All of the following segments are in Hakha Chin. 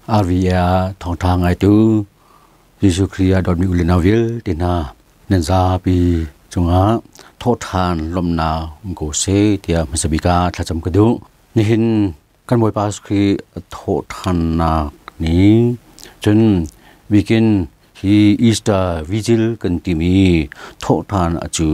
RVA thawngṭha ngaitu Jesuh Khrih ah dawtmi u le nau vialte hna nan zapi cungah thawhṭhan lawmhnak um ko seh tiah hmasa bik ah thlacam ka duh. Nihin kan Bawipa Jesuh Khrih thawhṭhannak ni cun bikin hi Easter Vigil kan timi thawhṭhan a cu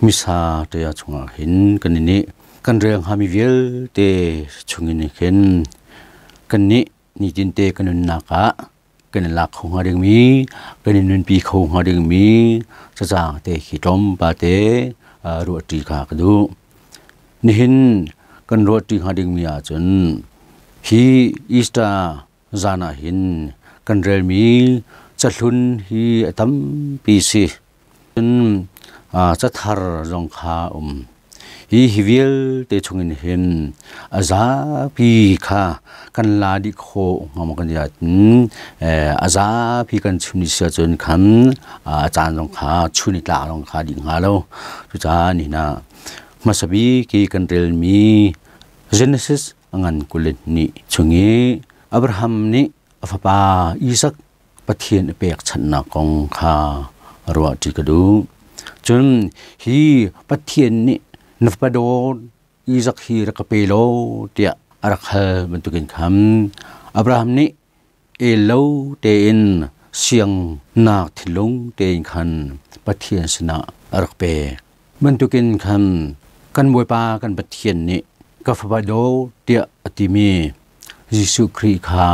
Missa te chungah hin kan i nih kan rel hngami vialte chungin hin kannih nitinte kan nunnak ah kan i lak kho hnga dingmi, kan i nunpi kho hnga dingmi cacang te khi tlawmpal te ruahṭi kha ka duh. Nihin kan ruahṭi hnga dingmi ahcun hi Easter zan ah hin kan relmi cahlun hi a tampi si. Cun cathar zong kha a um. Hi hi vialte chungin hin a zapi kha kan la dih khawh hnga maw kan ti ahcun a zapi kan chim dih si ahcun khan a caan zong kha chun i tlak zong kha dih hnga lo. Cucaah nihin ah hmasa bik i kan relmi Genesis a ngan 22 chung i Abraham nih a fapa Isak Pathian a pekchanhnak kong kha ruahṭi ka duh. Cun hi Pathian nih na fapa dawt Isak hi rak ka pe law tiah a rak hal bantukin khan Abraham nih el lo tein siangnak thinlung tein khan Pathian sinah a rak pek. Bantukin khan kan Bawipa kan Pathian nih ka fapa dawt tiah a timi Jesuh Khrih kha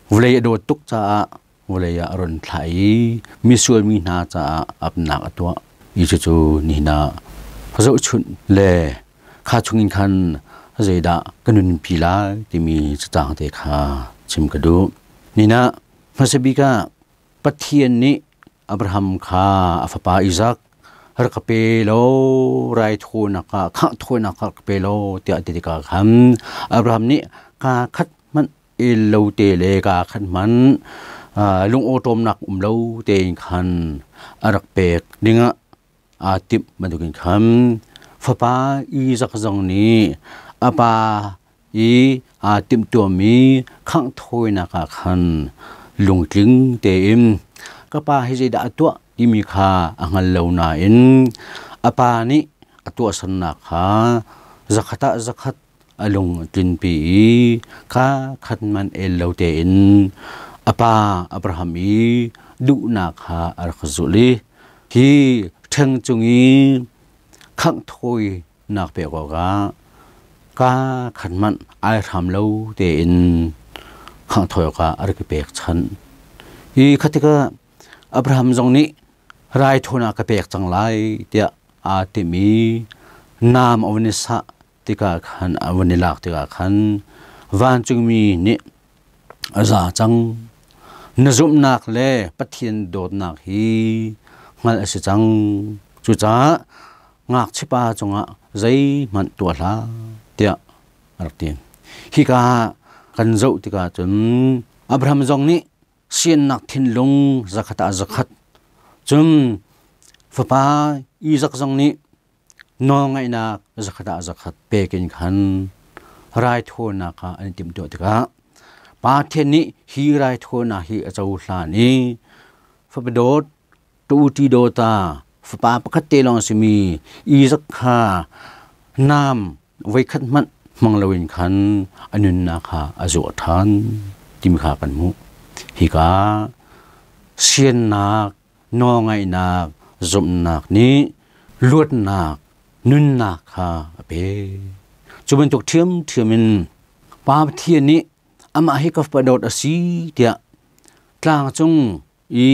vawlei a dawt tuk caah vawlei ah a run thlah i misual mi hna caah apnak a tuah. I cucu nihin ah zohchunh le kha chungin khan zeidah ka nunpi lai timi cacang te kha chim ka duh. Nihin ah hmasa bik ah Pathian nih Abraham kha a fapa Isaac rak ka pe law raithawinak ah khanghthawinak ah ka pe law tiah a ti tikah khan Abraham nih kaa khat hmanh el lo te le kaa khat hmanh lungawṭawmnak um lo tein khan a rak pek dingah aa timh bantukin khan fapa Isaac zong nih a pa i aa timhtuahmi khanghthawinak ah khan lungtling tein ka pa hi zeidah a tuah timi kha a hngal lo nain a pa nih a tuahsernak kha zakhat ah zakhat a lung a tlinpi i kha khat man el lo tein a pa Abraham i duhnak kha a rak zulh i hi ṭheng cung i khanghthawi nak pek awkah ka khat hmanh ai hram lo tein khanghthawi awkah a rak i pekchanh. Hi kha tikah Abraham zong nih raithawinak ka pek cang lai tiah aa timh i naam a vun i sah tikah khan a vun i lak tikah khan vancungmi nih a za cang. Na zumhnak le Pathian dawtnak hi hngalh a si cang. Cucaah ngakchipa cungah zeihmanh tuah hlah tiah a rak ti. Hika kan zoh tikah cun Abraham zong nih siannak thinlung zakhat ah zakhat cun fapa Isaac zong nih nawlngaihnak zakhat ah zakhat pek in khan raithawinak ah an i timhtuah tikah Pathian nih hi raithawinak hi a cohlan i fapa dawt Tuuṭi dawta fapa pakhat te lawng a simi Isaac kha naam voikhat hmanh hmang loin khan a nunnak kha a zuah ṭhan timi kha kan hmuh. Hika siannak, nawlngaihnak, zumhnak nih luatnak, nunnak kha a pek. Cu bantuk ṭhiamṭhiam in Pa Pathian nih amah hi ka fapa dawt a si tiah tlang cung i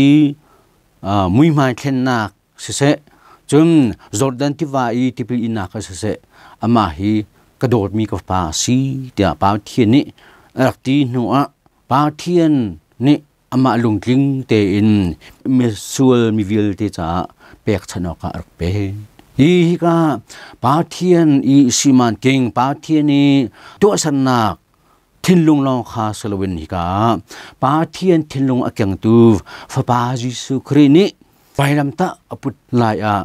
muihmai thlennak siseh cun Jordan tiva i tipil innak ah siseh amah hi ka dawtmi ka fapa a si tiah Pathian nih a rak ti hnu ah Pathian nih amah lungtling tein misual mi vialte caah pekchanh awkah a rak pek. Hi hika Pathian i siman king Pathian i tuahsernak thinlung lawng kha si loin hika ah Pathian thinlung a kengtu Fapa Jesuh Khrih nih vailamtah a put lai ah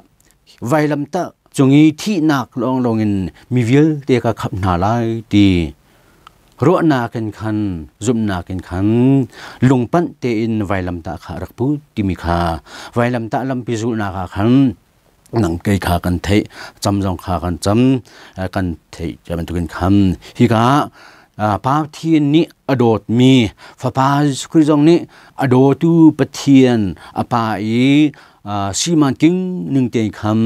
vailamtah cung i thihnak lawnglawng in mi vialte ka khamh hna lai ti Ruahnak in khan, zumhnak in khan lungpanh tein vailamtah kha rak put timi kha vailamtah lampi zulhnak ah khan nang kei kha kan theih, cam zong kha kan cam, kan theih bantukin khan hika Pathian nih a dawtmi Fapa Jesuh Khrih zong nih a dawtu Pathian a Pa i siman king ning tein khan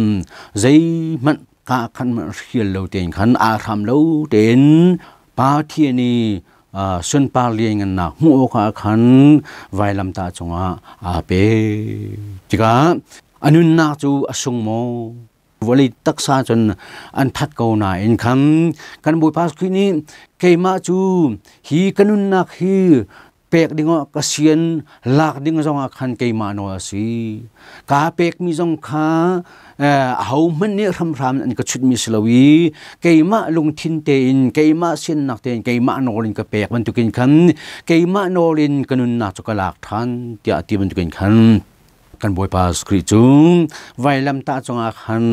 zeihmanh ka khan hrial lo tein khan aa hram lo tein Pathian i sunpar lianngannak hmuh awkah khan vailamtah cungah aa pe. Tikah a nunnak cu a sung maw? Vawlei taksa cun an that ko nain khan kan Bawipa Khrih nih keimah cu hi ka nunnak hi pek ding ah ka sian lak ding zong ah khan keimah nawl a si. Ka pekmi zong kha ahohmanh nih hramhram an ka chutmi si lo i keimah lungthin tein, keimah siannak tein, keimah nawl in ka pek bantukin khan keimah nawl in ka nunnak cu ka lak ṭhan tiah ti bantukin khan kan Bawipa Khrih cu vailamtah cungah khan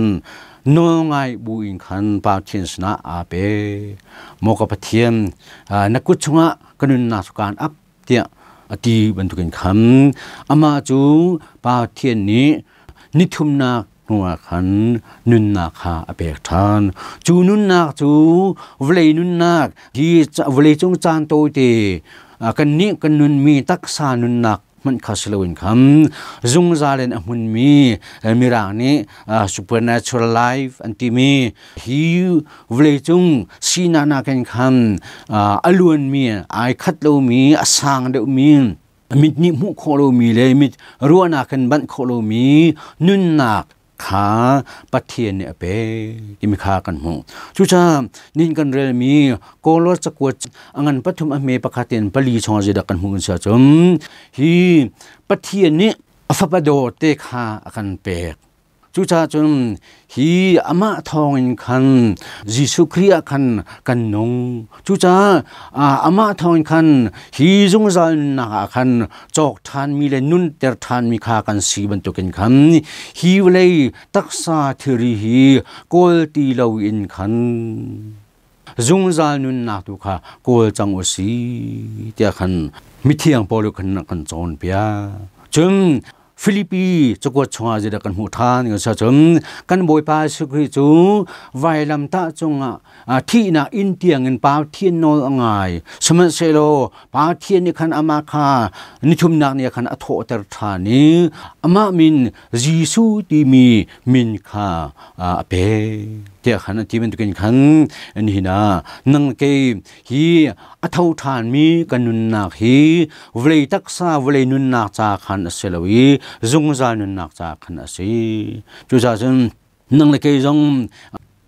nawlngai bu in khan Pathian sinah aa pe. Maw ka Pathian, na kut chungah ka nunnak cu kaan ap tiah a ti bantukin khan amah cu Pathian nih nithumnak hnuah khan nunnak kha a pek ṭhan. Cu nunnak cu vawlei nunnak hi vawlei cung caan tawite kannih kan nunmi taksa nunnak hmanh kha si loin khan zungzal in a hmunmi mirang nih supernatural life an timi hi vawleicung sinak nakin khan a luanmi, ai khat lomi, a sang deuhmi, mit nih hmuh khawh lomi le mit ruahnak in banh khawh lomi nunnak kha Pathian nih a pek timi kha kan hmuh. Cucaah nin kan relmi Kolos cakuat a ngan pathum a hme pakhat in pali chung zeidah kan hmuh si ahcun hi Pathian nih a fapa dawte kha a kan pek. Cucaah cun hi amah thawngin khan Jesuh Khrih ah khan kan nung. Cucaah amah thawngin khan hi zungzal nunnak ah khan cawk ṭhanmi le nunter ṭhanmi kha kan si bantukin khan hi vawlei taksa thilri hi kawl ti loin khan zungzal nunnak tu kha kawl cang u si tiah khan mithiang Paul khan kan cawnpiak. Cun Filipi cakuat chungah zeidah kan hmuh ṭhan sa cun kan Bawipa Jesuh Khrih cu vailamtah cungah thihnak inn tiangin Pathian nawl a ngai. Sihmanhsehlaw Pathian nih khan amah kha nithumnak ni khan a thawhter ṭhan i amah min Jesuh timi min kha a pek tiah khan a ti bantukin khan nihin ah nang kei hi a tho ṭhanmi kan nunnak hi vawlei taksa vawlei nunnak ca khan a si lo i zungzal nunnak ca khan a si. Cucaah cun nang le kei zong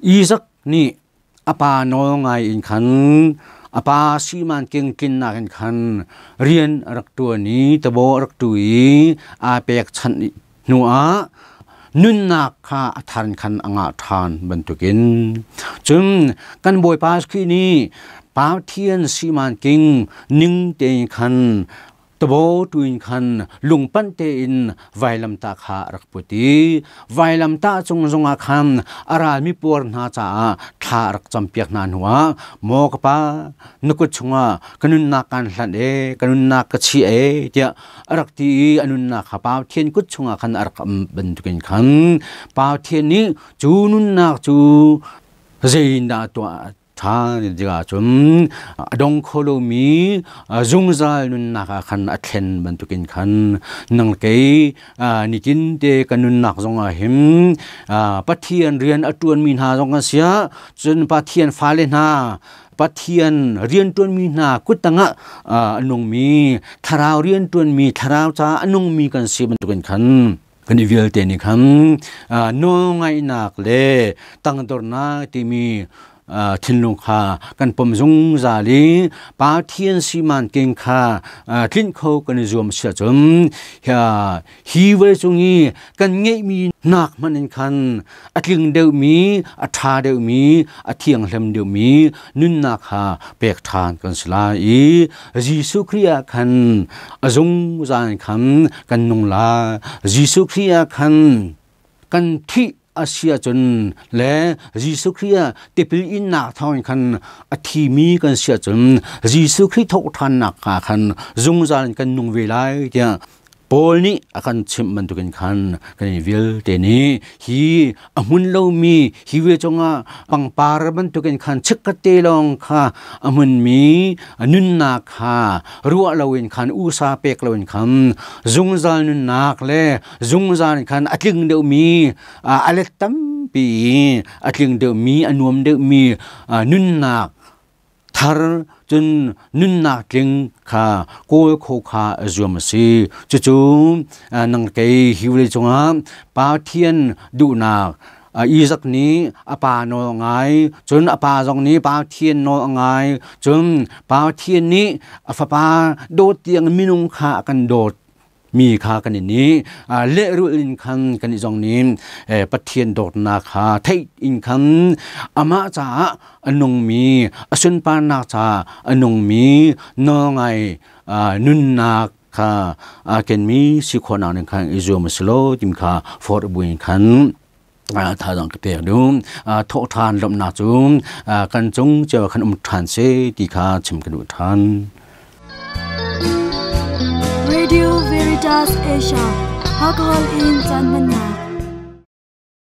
Isaac nih a pa nawl ngai in khan a pa siman king tlinnak in khan rian a rak ṭuan i tabo a rak ṭu i aa pekchanh hnu ah nunnak kha a than khan a ngah ṭhan bantukin cun kan Bawipa Khrih nih Pathian siman king ning tein khan tabo tuin khan lungpanh tein vailamtah kha a rak put i vailamtah cung zongah khan a ralmi puar hna caah thla a rak campiak hna hnuah, "Maw ka pa, na kut chungah ka nunnak kaan hlanh e, ka nunnak ka chi e," tiah a rak ti i a nunnak kha Pathian kut chungah khan a rak um bantukin khan Pathian nih cu nunnak cu zeiindah tuah ṭha tikah cun a dong kho lomi zungzal nunnak ah khan a thlen bantukin khan nang kei nitin te kan nunnak zongah hin Pathian rian a ṭuanmi hna zong kan si ah cun Pathian fale hna, Pathian rianṭuanmi hna kut tangah a nungmi, thlarau rianṭuanmi, thlarau caah a nungmi kan si bantukin khan kan i vialte nih khan nawlngaihnak le tangdornak timi thinlung kha kan pom zungzal i Pathian siman king kha tlinh kho kan i zuam si ahcun hi vawleicung i kan ngeihmi nak hmanh in khan a tling deuhmi, a ṭha deuhmi, a thianghlim deuhmi nunnak kha pek ṭhan kan si lai i Jesuh Khrih ah khan a zungzal in khan kan nung lai. Jesuh Khrih ah khan kan thih. a si ahcun le Jesuh Khrih ah tipil innak thawngin khan a thimi kan si ahcun Jesuh Khrih thawhṭhannak ah khan zungzal in kan nung ve lai tiah Paul nih a kan chimh bantukin khan kan i vialte nih hi a hmun lomi hi ve cungah pangpar bantukin khan chikkhatte lawng kha a hmunmi nunnak kha ruah loin khan usa pek loin khan zungzal nunnak le zungzal in khan a tling deuhmi a let tampi a tling deuhmi a nuam deuhmi nunnak thar cun nunnak tling kha kawl kho kha zuam a si. Cucu nang kei hi vawlei cungah Pathian duhnak Isaac nih a pa nawl a ngai, cun a pa zong nih Pathian nawl a ngai, cun Pathian nih a fapa dawt tiang minung kha a kan dawt mi kha kan i nih lehrulh in khan kan i zong nih Pathian dawtnak kha theih in khan amah caah a nungmi a sunparnak caah a nungmi nawlngai nunnak kha aa kenmi si khawhnak ning khan i zuam a si lo timi kha forh buin khan thazaang ka pek dum. Thawh ṭhan lawmhnak cu kan cung cio khan um ṭhan se ti kha chim ka duh ṭhan. Radio Veritas Asia Alcohol in caan hmannak.